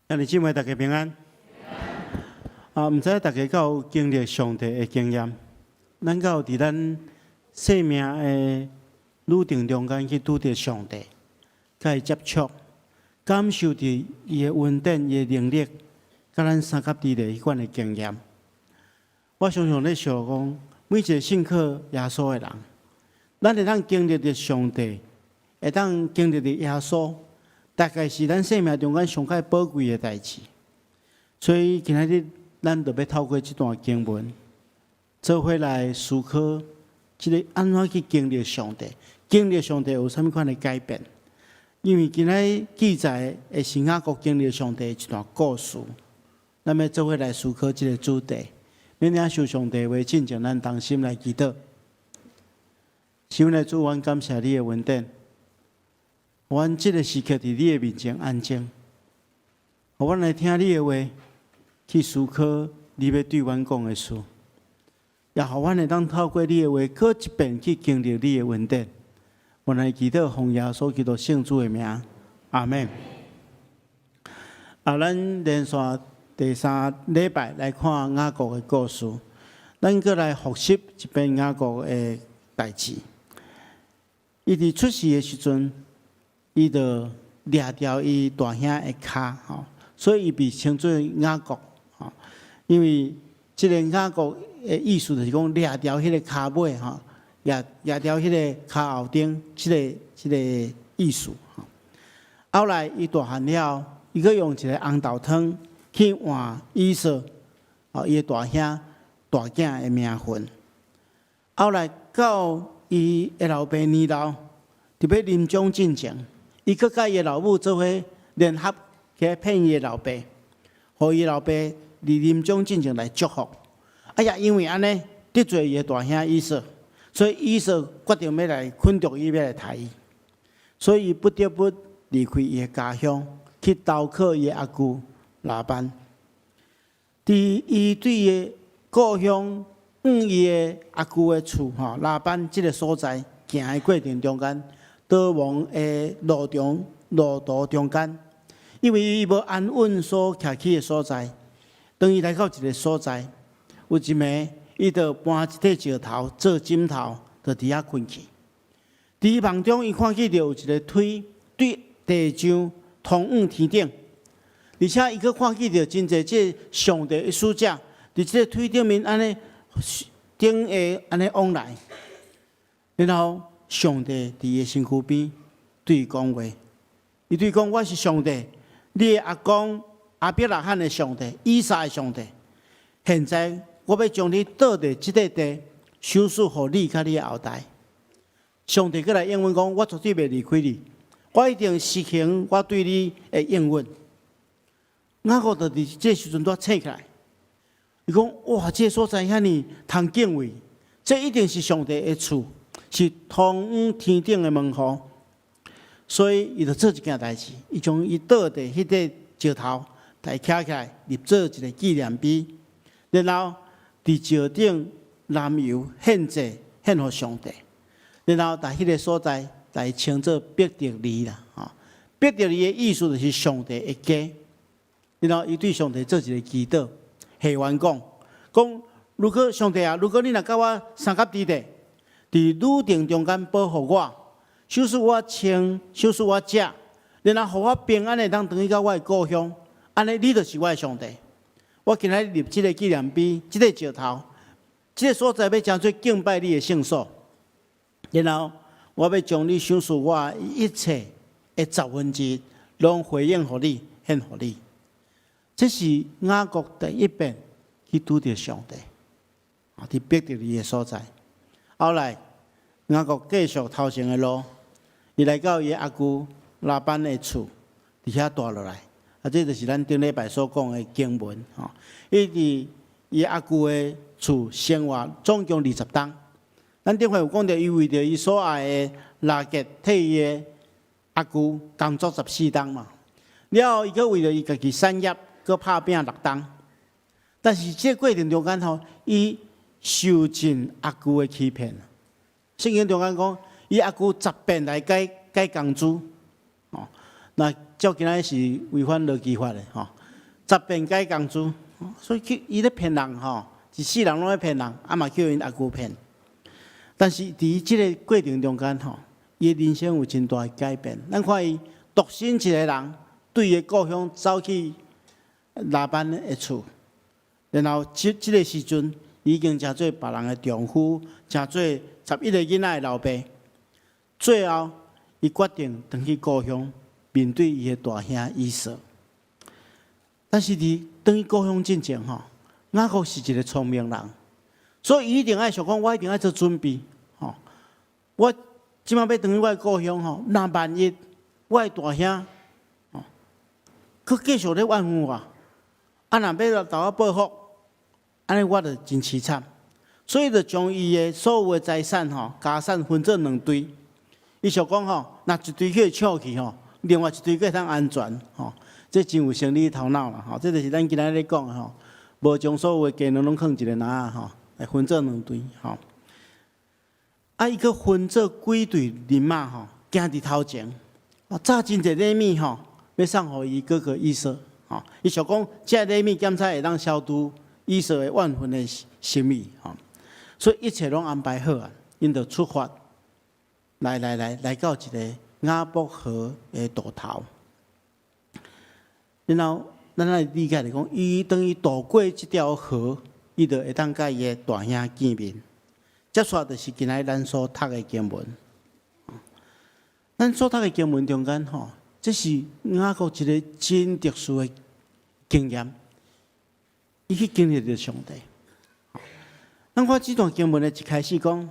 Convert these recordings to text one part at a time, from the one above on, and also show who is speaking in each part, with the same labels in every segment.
Speaker 1: 兄弟姊妹，大家平安。啊，毋知大家敢有經歷上帝的經驗？咱敢有佇咱生命的旅程中間去拄著上帝，佮伊接觸，感受著伊的恩典、伊的能力，佮咱相佮佇咧彼款的經驗。我常常咧想講，每一個信靠耶穌的人，咱會當經歷著上帝，會當經歷著耶穌，大概是咱生命中間上較寶貴的代誌。所以今仔日咱就欲透過這段經文，做伙來思考，這个按怎去經歷上帝，經歷上帝有啥物款的改變？因為今仔日記載的是雅各經歷上帝的一段故事，咱欲做伙來思考這个主題。欲領受上帝話，進前咱同心來祈禱。親愛的主，阮感謝你的恩典，阮這个時刻佇你的面前安靜，予阮來聽你的話，去思考你欲對阮講的事，也予阮會當透過你的話，閣一遍去經歷你的恩典。阮來祈禱，奉耶穌基督聖主的名，阿們。啊，咱連續第三禮拜來看雅各的故事，咱閣來複習一遍雅各的代誌。伊佇出世的時陣，伊就掠著伊大兄的跤吼，所以伊被稱做雅各吼。因為這个雅各的意思就是講掠著彼个跤尾吼，掠掠著彼个跤後頂，這个意思吼。後來伊大漢了，伊閣用一个紅豆湯去換以掃，吼，伊的大兄大囝的名分。後來到伊的老爸年老，佇欲臨終進前，伊閣佮伊的老母做伙聯合起來騙伊的老爸，予伊老爸佇臨終進前來祝福。啊也因為按呢得罪伊的大兄以掃，所以以掃決定欲來捆著伊，欲來刣伊，所以伊不得不離開伊的家鄉，去投靠伊的阿舅拉班。佇伊對伊的故鄉往伊的阿舅的厝吼拉班這个所在行的過程中間，逃亡的路中路途中間，因為伊無安穩所徛起的所在，當伊來到一个所在，有一暝，伊就搬一塊石頭做枕頭，就佇遐睏去。佇伊夢中，伊看見著有一个梯對地上通往天頂，而且伊閣看見著真濟這上帝的使者，佇這个梯頂面按呢頂下按呢往來。然後上帝佇伊的身軀邊對伊講話，伊對伊講：我是上帝，你的阿公亞伯拉罕的上帝，以撒的上帝。現在我欲將你倒佇這塊地，賞賜予你佮你的後代。上帝閣來應允講：我絕對袂離開你，我一定實行我對你的應允。雅各就佇這時陣拄醒起來，伊講：哇，這个所在遐爾通敬畏，這一定是上帝的厝，是通往天頂的門戶。所以伊就做一件代誌，伊將伊倒佇彼塊石頭，共伊徛起來，立做一个紀念碑，然後佇石頂淋油獻祭，獻予上帝。然後佇彼个所在，共伊稱做伯特利啦，吼。伯特利的意思就是上帝的家。然後伊對上帝做一个祈禱，下願講講：如果上帝啊，如果你若佮我相佮佇咧，佇旅程中間保護我，賞賜我穿，賞賜我食，然後予我平安的通轉去到我的故鄉，按呢你就是我的上帝。我今仔日立這个紀念碑，這个石頭，這个所在欲成做敬拜你的聖所。然後我欲將你賞賜我一切的十分之一，攏回應予你，獻予你。這是雅各第一遍去拄著上帝，啊，佇伯特利的所在。後來雅各繼續頭前的路，伊來到伊的阿舅拉班的厝，佇遐蹛落來。啊，這就是咱頂禮拜所講的經文吼。伊佇伊阿舅的厝生活總共20冬。咱頂回有講著，伊為著伊所愛的拉結替伊的阿舅工作14冬嘛。了後，伊閣為著伊家己產業，閣拍拚6冬。但是這個過程中間吼，伊受盡阿舅的欺騙。聖經中間講，伊阿舅10遍來改改工資，哦，那照今仔是違反勞基法的吼，十遍改工資，所以去伊咧騙人吼，一世人攏咧騙人，啊嘛叫𪜶阿舅騙。但是佇這个過程中間吼，伊的人生有真大的改變。咱看伊獨身一个人，對伊的故鄉走去拉班的厝，然後這個時陣已經成做別人的丈夫，成做11個囡仔的老爸。最後，伊決定轉去故鄉，面對伊的大兄以掃。但是佇轉去故鄉進前吼，雅各是一个聰明人，所以伊一定愛想講，我一定愛做準備吼。我這擺欲轉去我的故鄉吼，若萬一我的大兄吼，閣繼續咧怨恨我，啊，若欲來投我報復，按呢我就真淒慘。所以就將伊的所有的財產吼、家產分做兩堆。伊想講吼，若一堆去搶去吼，另外一堆閣會當安全吼。這真有生理頭腦啦吼。這就是咱今仔咧講的吼，無將所有的雞卵攏囥一个籃仔吼，來分做兩堆吼。啊，伊閣分做幾隊人馬吼，行佇頭前，哦，紮真濟禮物吼，欲送予伊哥哥以掃吼。伊想講，這禮物檢查會當消除以掃的怨恨的心意吼。所以一切攏安排好啊，𪜶就出發，來來來來到一个雅博河的渡頭。然後，咱來理解來講，伊當伊渡過這條河，伊就會當佮伊的大兄見面。接續就是今仔咱所讀的經文。咱所讀的經文中間吼，這是雅各一个真特殊的經驗，伊去經歷著上帝。咱看這段經文的一開始講，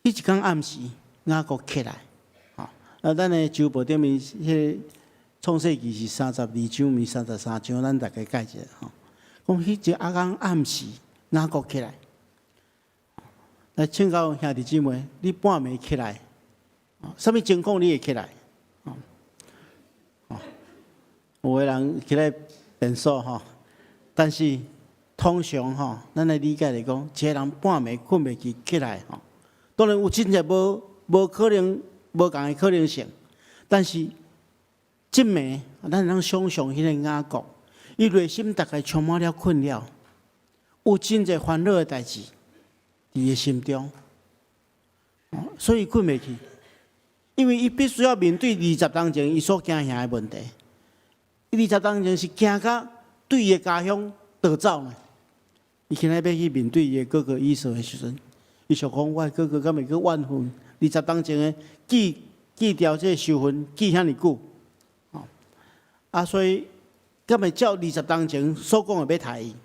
Speaker 1: 彼一工暗時，雅各起來，吼，啊，咱的周報頂面彼个創世記是32章，毋是33章，咱大家改一下吼。講彼一工暗時，雅各起來，來請教兄弟姊妹，你半暝起來，啥物情況你會起來？哦，有的人起來便所吼，但是通常吼，咱來理解來講，一个人半暝睏袂去起來吼，當然有真濟無可能無仝的可能性，但是這暝咱通想象彼個雅各，伊內心大概充滿了困擾，有真濟煩惱的代誌佇伊心中，所以睏袂去，因為伊必須要面對20冬前伊所驚嚇的問題。伊20冬前是驚甲對伊的家鄉逃走呢。伊現在欲去面對伊的哥哥以掃的時陣，伊想講：我的哥哥敢會閣怨恨二十冬前的記記牢這个仇恨記遐爾久？啊，所以敢會照二十冬前所講的欲刣伊？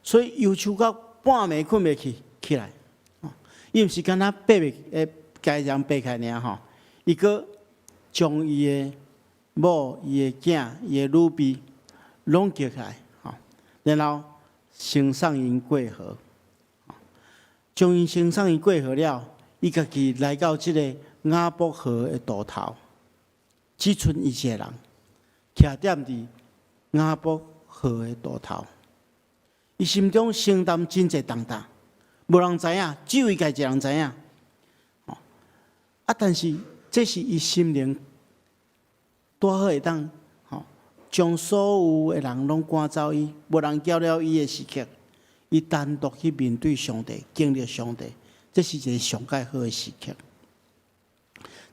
Speaker 1: 所以憂愁到半暝睏袂去起來。伊毋是干焦爬袂會共人爬起來爾吼，伊閣將伊的某、伊的囝、伊的女婢攏叫起來，吼，然後先送𪜶過河，將𪜶先送𪜶過河了，伊家己來到這个雅博河的渡頭，只賰伊一个人，徛踮佇雅博河的渡頭，伊心中承擔真濟重擔，無人知影，只有伊家己一个人知影。啊，但是這是伊心靈拄好會當，吼，將所有的人攏趕走伊，無人攪擾伊的時刻，伊單獨去面對上帝，經歷上帝，這是一个上蓋好的時刻。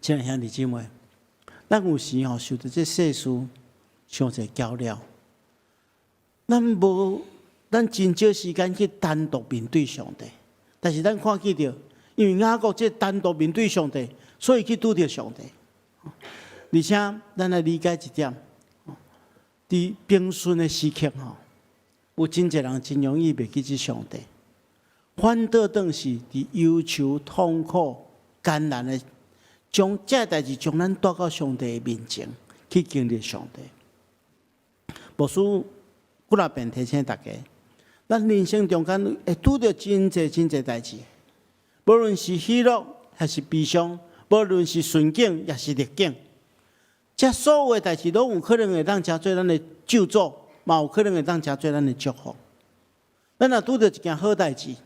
Speaker 1: 親愛兄弟姊妹，咱有時吼受著這世事傷濟攪擾，咱無，咱真少時間去單獨面對上帝。但是咱看見著，因為雅各這單獨面對上帝，所以去拄著上帝。而且咱來理解一點，佇平順的時刻吼，有真濟人真容易袂記得上帝，反倒轉是佇憂愁、痛苦、艱難的，將這代誌將咱帶到上帝的面前去經歷上帝。牧師幾若遍提醒大家，咱人生中間會拄著真濟真濟代誌，無論是喜樂還是悲傷，無論是順境抑是逆境，這所有的代誌攏有可能會當成做咱的咒詛，嘛有可能會當成做咱的祝福。咱若拄著一件好代誌，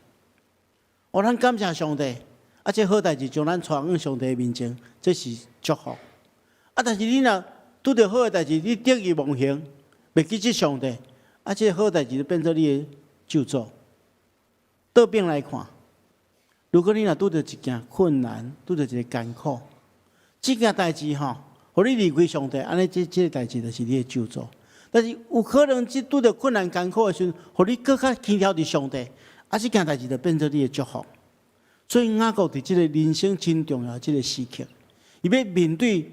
Speaker 1: 哦，咱感謝上帝，啊，這好代誌將咱帶往上帝面前，這是祝福。啊，但是你若拄著好的代誌，你得意忘形，袂記得上帝，啊，這个好代誌就變做你的咒詛。倒轉來看，如果你若拄著一件困難，拄著一个艱苦，這件代誌吼，予你離開上帝，按呢這個代誌就是你的咒詛。但是有可能，這拄著困難艱苦的時陣，予你閣較牽牢佇上帝，啊，這件代誌就變做你的祝福。所以雅各佇這個人生真重要這个時刻，伊欲面對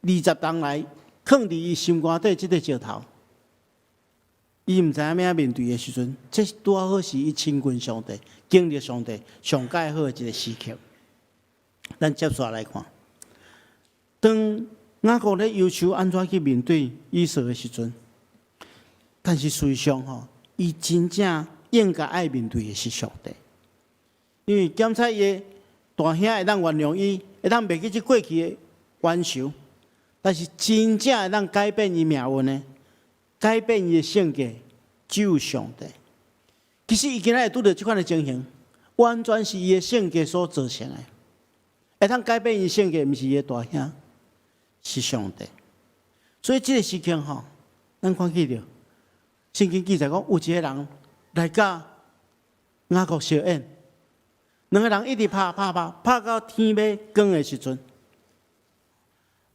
Speaker 1: 20冬來囥佇伊心肝底這個石頭，伊毋知影欲按怎面對的時陣，這拄仔好是伊親近上帝、經歷上帝上蓋好的一个時刻。咱接續來看，當雅各咧憂愁按怎去面對以掃的時陣，但是事實上吼，伊真正應該愛面對的是上帝，因為檢查伊的大兄會當原諒伊，會當袂記這過去的冤仇，但是真正會當改變伊命運的，改變伊的性格，只有上帝。其實伊今仔會拄著這款的情形，完全是伊的性格所造成的。會當改變伊性格，毋是伊的大兄，是上帝。所以這个時刻吼，咱看見著聖經記載講，有一个人來佮雅各相演，兩个人一直拍拍拍，拍到天欲光的時陣。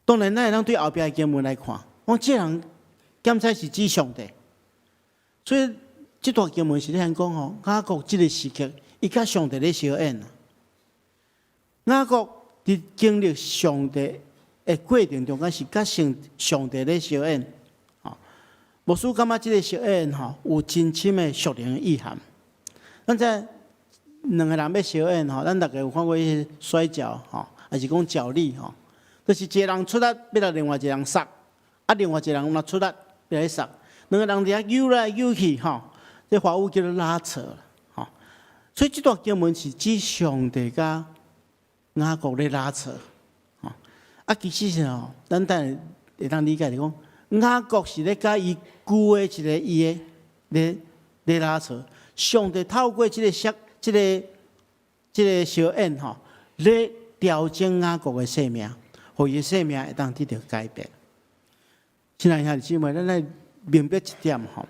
Speaker 1: 當然，咱會當對後壁的經文來看，講這个人檢查是指上帝。所以這段經文是咧按講吼，雅各這个時刻，伊佮上帝咧相演。雅各佇經歷上帝的過程中間，是佮上上帝咧相演。吼，牧師感覺這个相演吼，有真深的屬靈的意涵。咱這兩个人欲相演吼，咱逐家有看過彼个摔跤吼，抑是講角力吼，就是一个人出力欲來另外一个人殺，啊，另外一个人嘛出力欲來殺，兩個人佇遐扭來扭去吼，這華語叫做拉扯吼。所以這段經文是指上帝佮雅各咧拉扯，吼。啊，其實是吼，咱等下會當理解就講，雅各是咧佮伊舊的一个伊的咧拉扯，上帝透過這个相這個相演吼，咧調整雅各的生命，予伊的生命會當得著改變。親愛兄弟姊妹，咱來明白一點吼，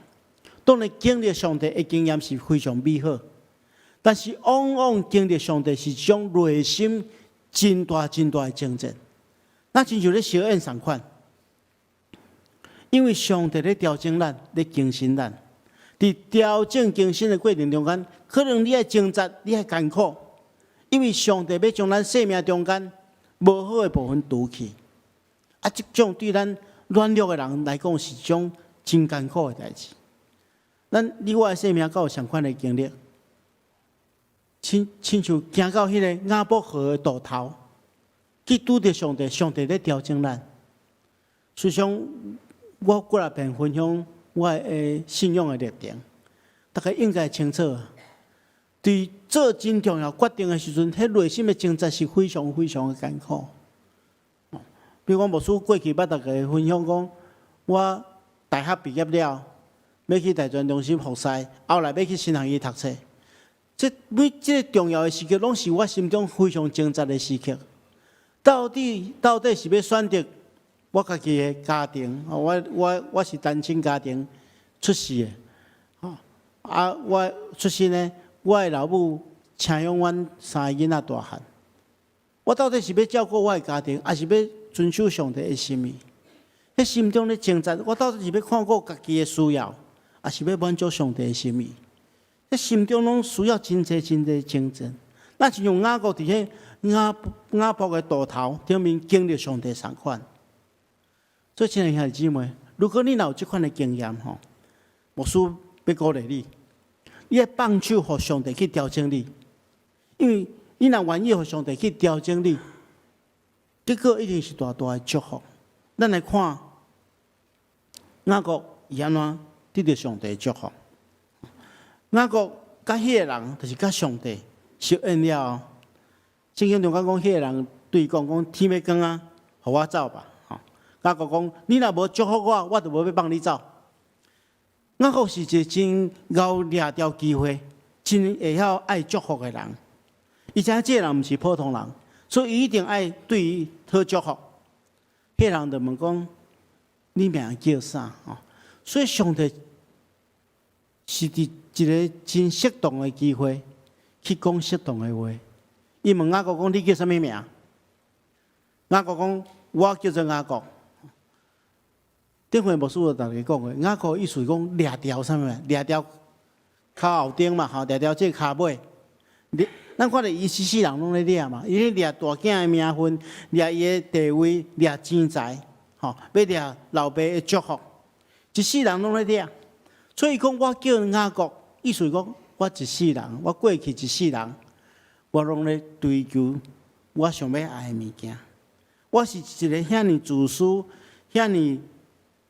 Speaker 1: 當然經歷上帝的經驗是非常美好，但是往往經歷上帝是一種內心真大真大的掙扎，那親像咧相演仝款，因為上帝咧調整咱，咧更新咱。佇調整更新的過程中間，可能你愛掙扎，你愛艱苦，因為上帝欲將咱生命中間無好的部分除去。啊，這種對咱軟弱的人來講是一種真艱苦的代誌。咱你我的生命敢有相款的經歷？親親像行到彼个雅博河的渡頭，去拄著上帝，上帝咧調整咱。事實上，我過來遍分享我的信仰的歷程，大家應該清楚。佇做真重要決定的時陣，彼內心的掙扎是非常非常的艱苦。比如講，牧師過去捌逐家分享講，我大學畢業了，欲去大專中心服侍，後來欲去神學院讀冊。這每這个重要的時刻，攏是我心中非常掙扎的時刻。到底是欲選擇我家己的家庭？我是單親家庭出世的，啊，我出身呢，我的老母請養阮三个囡仔大漢。我到底是欲照顧我的家庭，抑是欲遵守上帝的心意？彼心中咧掙扎，我到底是欲看顧家己的需要，抑是欲滿足上帝的心意？彼心中攏需要真濟真濟掙扎。咱親像雅各佇彼雅博的渡頭頂面經歷上帝仝款。所以，親愛兄弟姊妹，如果你若有這款的經驗吼，牧師欲鼓勵你，你愛放手予上帝去調整你，因為你若願意予上帝去調整你，結果一定是大大的祝福。咱來看雅各伊按怎得著上帝的祝福。雅各佮彼个人，就是佮上帝相演了後，聖經中間講，彼个人對伊講講天欲光啊，予我走吧。吼，雅各講，你若無祝福我，我就無欲放你走。雅各是一個真𠢕掠著機會，真會曉愛祝福的人。伊知影這个人毋是普通人，所以伊一定愛對伊討祝福。彼人就問講：你名叫啥？吼，所以上帝是佇一个真適當的機會去講適當的話。伊問雅各講：你叫啥物名？雅各講：我叫做雅各。頂回牧師有逐家講過，雅各意思講掠牢啥物？掠牢跤後頂嘛，吼，掠牢這个跤尾。你咱看著伊一世人攏咧掠嘛，伊咧掠大囝的名分，掠伊的地位，掠錢財，吼，欲掠老爸的祝福，一世人攏咧掠。所以講，我叫雅各，意思講我一世人，我過去一世人，我攏咧追求我想欲愛的物件。我是一个遐爾自私、遐爾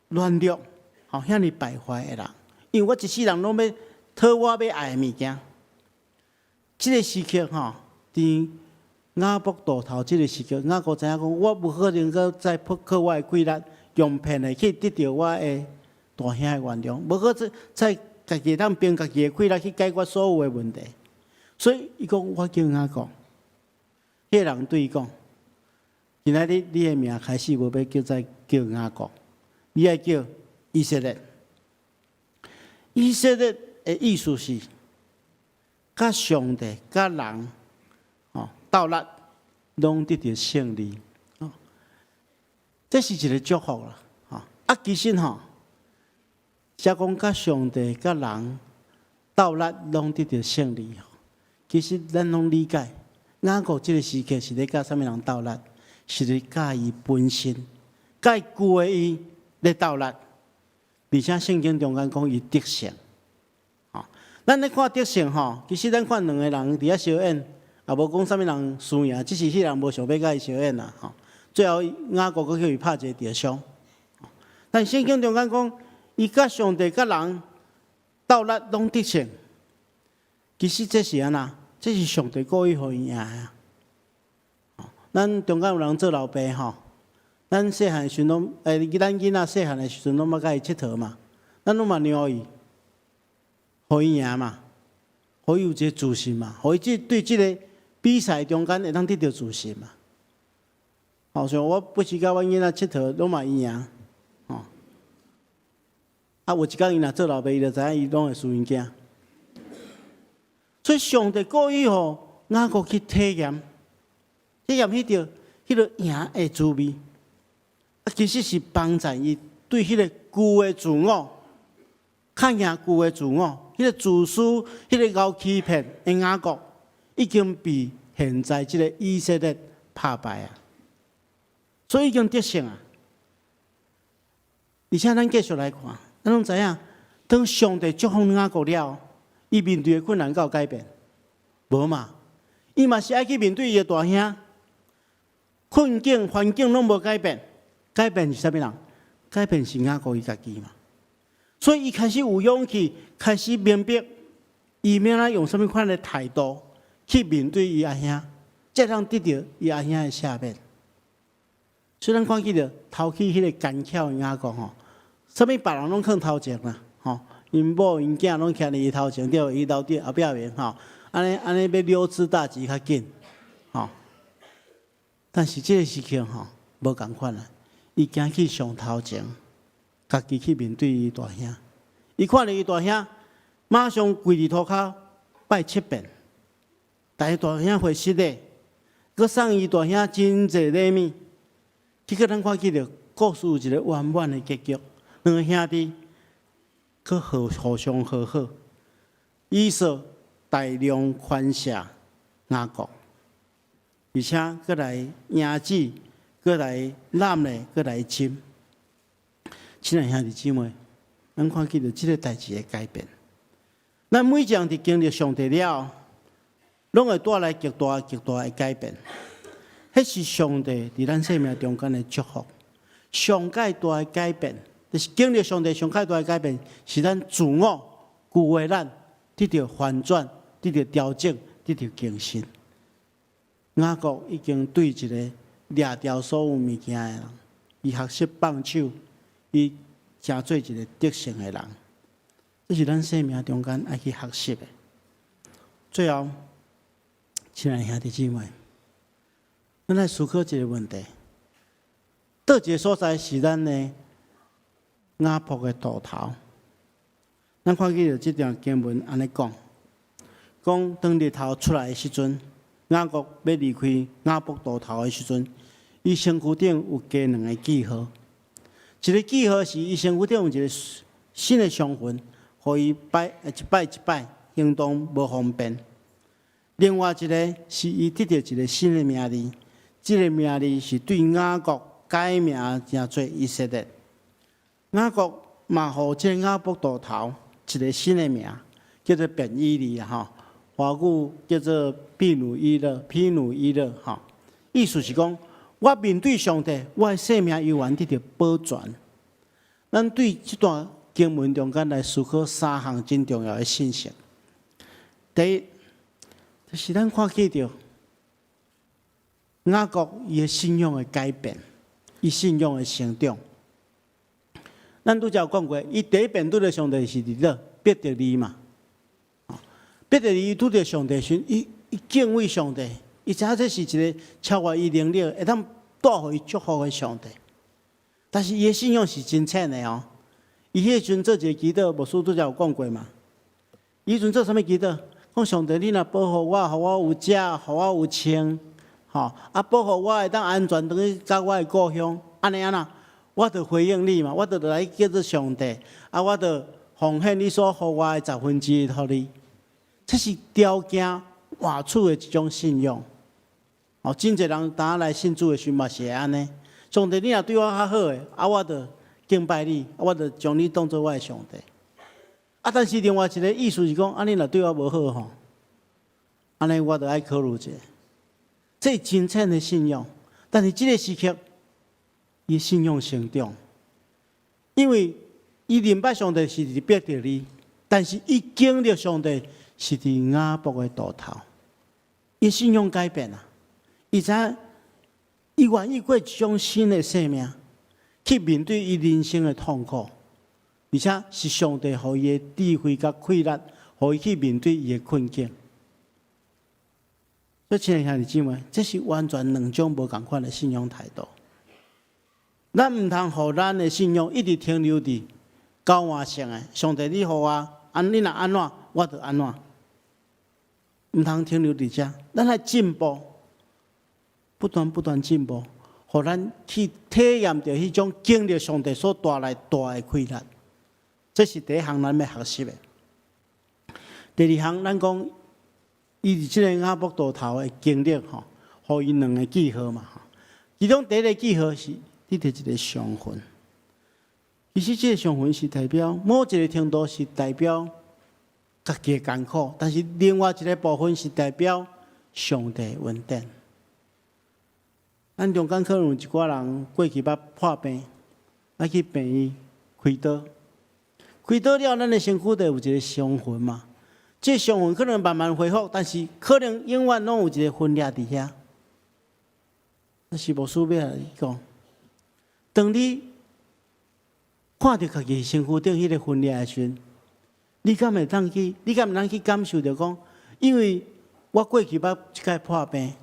Speaker 1: 軟弱、吼遐爾敗壞的人，因為我一世人攏欲討我欲愛的物件。這个時刻吼，佇雅博渡頭這个時刻，雅各知影講，我無可能閣再靠我的氣力，用騙的去得著我的大兄的原諒，無可再再家己通憑家己的氣力去解決所有的問題。所以伊講，我叫雅各，彼個人對伊講：今仔日你的名開始無欲叫再叫雅各，你愛叫以色列。以色列的意思是，佮上帝、佮人，吼鬥力，攏得著勝利，哦，這是一个祝福啦，吼啊，其實吼，寫講佮上帝、佮人鬥力，攏得著勝利。其實咱攏理解，雅各這个時刻是咧佮啥物人鬥力？是咧佮伊本身，佮舊的伊咧鬥力。而且聖經中間講伊得勝。咱咧看得勝吼，其實咱看兩个人佇遐相演，也無講啥物人輸贏，只是彼人無想欲佮伊相演啦吼。最後雅各閣予伊拍一个著傷。但聖經中間講，伊佮上帝佮人鬥力攏得勝。其實這是按怎？這是上帝故意予伊贏的。咱中間有人做老爸吼，咱細漢時陣攏，咱囡仔細漢的時陣攏捌佮伊𨑨迌嘛，咱攏嘛讓伊，予伊贏嘛，予伊有一个自信嘛，予伊這對這个比賽中間會當得著自信嘛。好像我不時佮阮囡仔𨑨迌，攏嘛伊贏，吼。啊，有一工伊若做老爸，伊就知影伊攏會輸𪜶囝。所以上帝故意予雅各去體驗，體驗彼個贏的滋味。啊，其實是幫助伊對彼個舊的自我，較贏舊的自我，彼個自私、彼個𠢕欺騙的雅各，已經被現在這个以色列拍敗啊！所以已經得勝啊！而且咱繼續來看，咱攏知影，當上帝祝福雅各了，伊面對的困難敢有改變？無嘛？伊嘛是愛去面對伊的大兄，困境環境攏無改變，改變是啥物人？改變是雅各伊家己嘛。所以伊開始有勇氣，開始明白，伊欲按怎用啥物款的態度去面對伊阿兄，才通得著伊阿兄的赦免。所以咱看見著頭起彼個奸巧的雅各吼，啥物別人攏囥頭前啦，吼，𪜶某𪜶囝攏徛佇伊頭前，對，伊留佇後壁面吼，按呢按呢欲溜之大吉較緊，吼。但是這个時刻吼，無仝款啦，伊行去上頭前，家己去面對伊大兄。伊看著伊大兄，馬上跪佇塗跤拜七遍，但是大兄回失禮，閣送伊大兄真濟禮物。結果咱看見著故事有一个圓滿的結局，兩个兄弟閣互互相和好，以掃大量寬赦雅各，而且閣來迎子，閣來攬咧，閣來親。親愛兄弟姊妹，咱看見著這个代誌的改變。咱每一人佇經歷上帝了後，攏會帶來極大極大的改變。彼是上帝佇咱生命中間的祝福。上蓋大的改變，就是經歷上帝上蓋大的改變，是咱自我舊的咱得著翻轉、得著調整、得著更新。雅各已經對一个掠牢所有物件的人，伊學習放手，伊成做一个得勝的人。這是咱生命中間愛去學習的。最後，親愛兄弟姊妹，咱來思考一个問題：佗一个所在是咱的雅博的渡頭。咱看見著這段經文按呢講，講當日頭出來的時陣，雅各欲離開雅博渡頭的時陣，伊身軀頂有加兩个記號。一个記號是伊身軀頂有一个新的傷痕，予伊擺一擺一擺行動無方便。另外一个是伊得著一个新的名字，這个名字是對雅各改名成做以色列。雅各嘛，予這个雅博渡頭一个新的名，叫做便以利啊吼，華語叫做毗努伊勒，毗努伊勒吼。意思是講，我面對上帝，我的生命猶原得著保全。咱對這段經文中間來思考三項真重要的信息。第一，就是咱看見著雅各伊的信仰的改變，伊信仰的成長。咱拄才有講過，伊第一遍拄著上帝是佇佗伯特利嘛。伯特利伊拄著上帝時，伊敬畏上帝，伊知影這是一个超越伊能力，會當帶予伊祝福的上帝。但是伊的信仰是真淺的哦。伊彼時陣做一个祈禱，牧師拄才有講過嘛。伊彼陣做啥物祈禱？講上帝，你若保護我，予我有食，予我有穿，吼啊，保護我會當安全轉去到我的故鄉，按呢按怎？我就回應你嘛，我就來叫做上帝，啊，我就奉獻你所予我的十分之一予你。這是條件換取的一種信仰。哦，真濟人當來信主的時嘛是會按呢。上帝，你若對我較好的，啊，我就敬拜你，啊，我就將你當做我的上帝。啊，但是另外一个意思是講，啊，你若對我無好吼，按呢我就愛考慮一下。這是真淺的信仰，但是這个時刻，伊信仰成長，因為伊認捌上帝是佇伯特利，但是伊經歷上帝是佇雅博的渡頭，伊信仰改變啊，伊知影伊願意過一種新的生命，去面對伊人生的痛苦，而且是上帝予伊的智慧佮氣力，予伊去面對伊的困境。所以，親愛兄弟姊妹，這是完全兩種無仝款的信仰態度。咱毋通予咱的信仰一直停留佇交換性的。上帝，你予我，按你若按怎，我就按怎。毋通停留佇遮，咱愛進步，不斷不斷進步，予咱去體驗著彼種經歷上帝所帶來大的氣力。這是第一項咱欲學習的。第二項，咱講伊佇這个雅博渡頭的經歷吼，予伊兩个記號嘛。其中第一个記號是得著一个傷痕。其實這个傷痕是代表某一个程度是代表家己的艱苦，但是另外一个部分是代表上帝的恩典。咱中間可能有一寡人過去捌破病，愛去病院開刀，開刀了，咱的身軀就有一个傷痕嘛。這个傷痕可能慢慢恢復，但是可能永遠攏有一个分裂佇遐。但是牧師欲共你講，當你看著家己身軀頂彼个分裂的時陣，你敢會當去？你敢會當去感受著講？因為我過去捌這擺破病，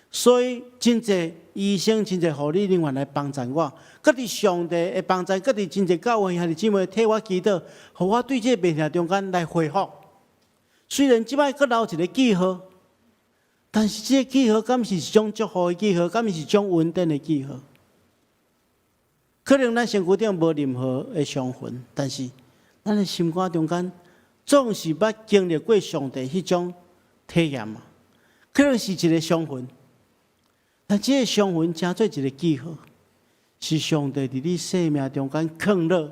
Speaker 1: 所以真濟醫生、真濟護理人員來幫助我，閣佇上帝的幫助，閣佇真濟教會兄弟姊妹替我祈禱，予我對這个病痛中間來恢復。雖然這擺閣留一个記號，但是這个記號敢是一種祝福的記號，敢是一種恩典的記號？可能咱身軀頂無任何的傷痕，但是咱的心肝中間總是捌經歷過上帝彼種體驗嘛。可能是一个傷痕，但這个傷痕成做一个記號，是上帝佇你生命中間囥落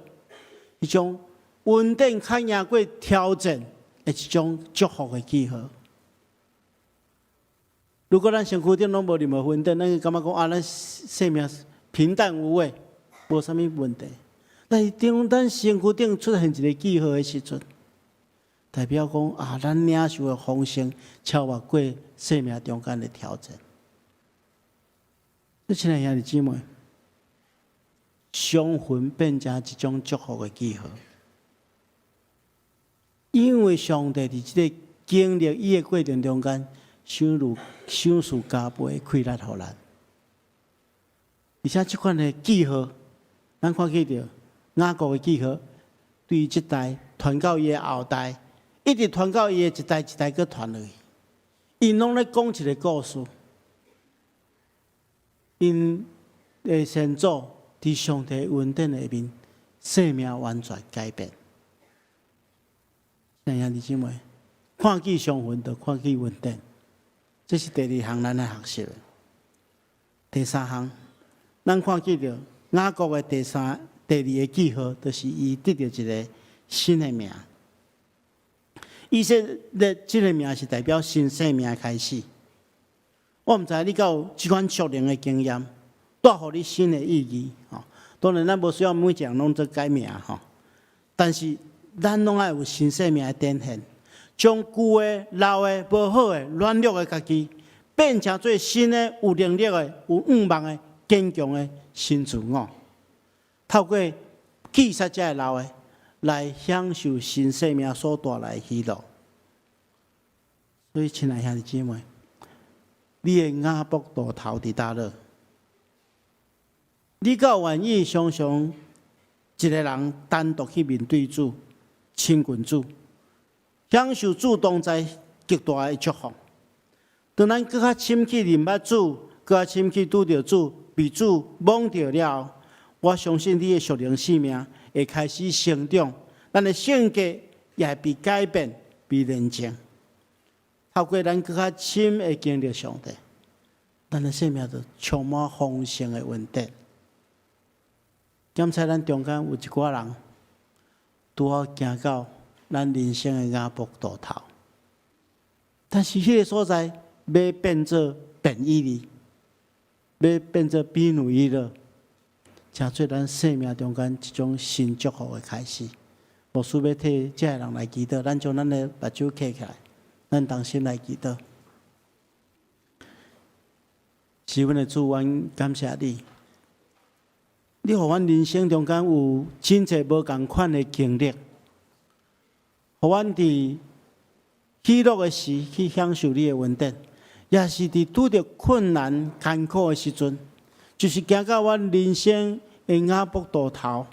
Speaker 1: 彼種恩典，較贏過挑戰的一種祝福的記號。如果咱身軀頂攏無任何痕跡，咱會感覺講啊，咱生命平淡無味，無啥物問題。但是當咱身軀頂出現一个記號的時陣，代表講啊，咱領受的豐盛超越過生命中間的挑戰。親愛兄弟姊妹，傷痕變成一種祝福的記號，因為上帝佇這个經歷伊的過程中間，賞賜賞賜加倍的氣力予咱。而且這款的記號，咱看見著雅各的記號，對這代傳到伊的後代，一直傳到伊的一代一代閣傳落去。𪜶攏咧講一個故事，𪜶的先祖佇上帝恩典下面，生命完全改變。兄弟姊妹，看見傷痕就看見恩典，這是第二項咱來學習的。第三項，咱看見著雅各的第三、第二個記號，就是伊得著一個新的名。以色列這個名是代表新生命的開始。我毋知你敢有這款屬靈的經驗，帶予你新的意義。吼，當然咱無需要每一個人攏做改名吼，但是咱攏愛有新生命的展現，將舊的、老的、無好的、軟弱的家己，變成做新的、有能力的、有向望的、堅強的新自我。透過棄殺這个老的，來享受新生命所帶來的喜樂。所以，親愛兄弟姊妹，你的雅博渡頭佇佗落？你敢有願意常常一個人單獨去面對主、親近主，享受主同在極大的祝福？當咱閣較深去認捌主，閣較深去拄著主，被主摸著了，我相信你的屬靈生命會開始成長，咱的性格也會被改變、被煉淨。透過咱閣較深的經歷上帝，咱的生命就充滿豐盛的恩典。檢查咱中間有一寡人，拄好行到咱人生的雅博渡頭，但是彼个所在欲變做便以利，欲變做比努伊勒，成做咱生命中間一種新祝福的開始。牧師欲替這个人來祈禱，咱將咱的目睭閉起來，咱同心來祈禱。是阮的主，阮感謝你。你予阮人生中間有真濟無仝款的經歷，予阮佇喜樂的時去享受你的恩典，也是佇拄著困難艱苦的時陣，就是行到阮人生的雅博渡頭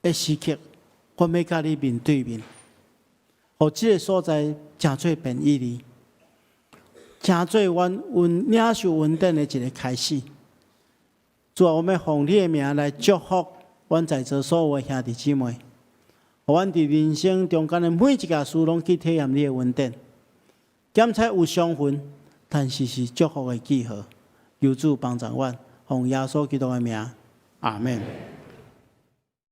Speaker 1: 的時刻，我欲佮你面對面，予這个所在成做便以利，成做阮恩領受恩典的一个開始。主啊，我欲奉你的名來祝福阮在座所有的兄弟姊妹，予阮佇人生中間的每一件事攏去體驗你的恩典。檢查有傷痕，但是是祝福的記號。求主幫助阮，奉耶穌基督的名，阿門。